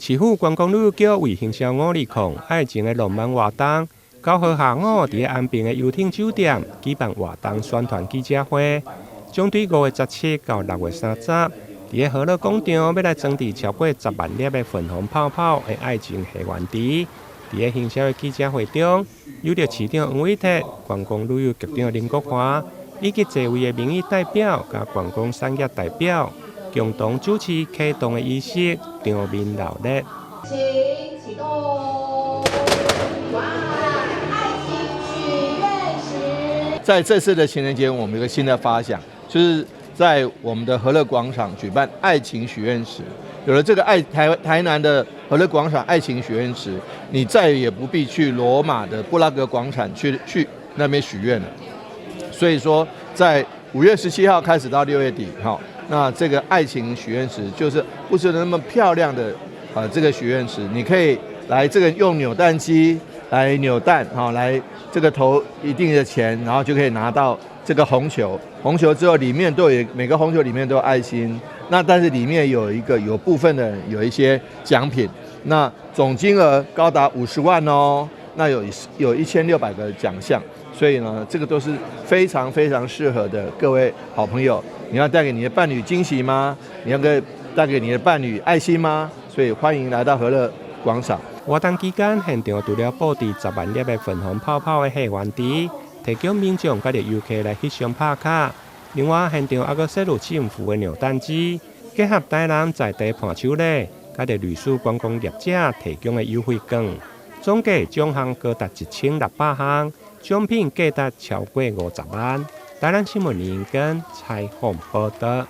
市府觀光旅遊局為行銷520愛情的浪漫活動，9號下午佇安平的遊艇酒店舉辦活動宣傳記者會，將對5月17到6月30，佇和樂廣場欲來裝置超過10萬粒的粉紅泡泡的愛情許願池。佇行銷的記者會中，由著市長黃偉哲、觀光旅遊局長林國華以及濟位的民意代表佮觀光產業代表，共同主持啟動的儀式，場面熱烈。請啟動！哇，愛情許願池。在這次的情人節，我們有個新的發想，就是在我們的和樂廣場舉辦愛情許願池。有了這個愛台台南的和樂廣場愛情許願池，你再也不必去羅馬的布拉格廣場去那邊許願了。所以說，在5月17號開始到6月底，哈，那這個愛情許願池就是布置得那麼漂亮的啊，這個許願池，你可以來這個用扭蛋機來扭蛋，哈，來這個投一定的錢，然後就可以拿到這個紅球。紅球之後裡面都有每個紅球裡面都有愛心，那但是裡面有一個有部分的有一些獎品，那總金額高達50萬哦，那有1600個獎項。所以呢，這個都是非常非常適合的各位好朋友。你要帶給你的伴侶驚喜嗎？你要給帶給你的伴侶愛心嗎？所以歡迎來到和樂廣場。活動期間，現場除了布置10萬粒的粉紅泡泡的許願池，提供民眾佮遊客來翕相拍卡。另外，現場猶閣設有政府的扭蛋機，結合台南在地伴手禮，佮旅宿觀光業者提供的優惠券，總計獎項高達1600項。獎品價值超過50萬。台南新聞林根採訪報導。